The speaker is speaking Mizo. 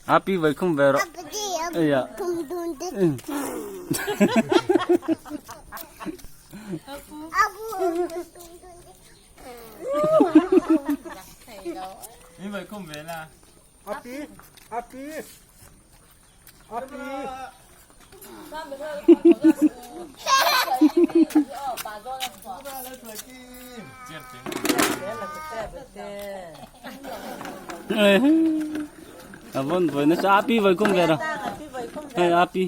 Api vai khum ve rawh. Eya. Min vai khum ve la. Api, api, api. Avon voi na sa api vai khum ve rawh. Hey api.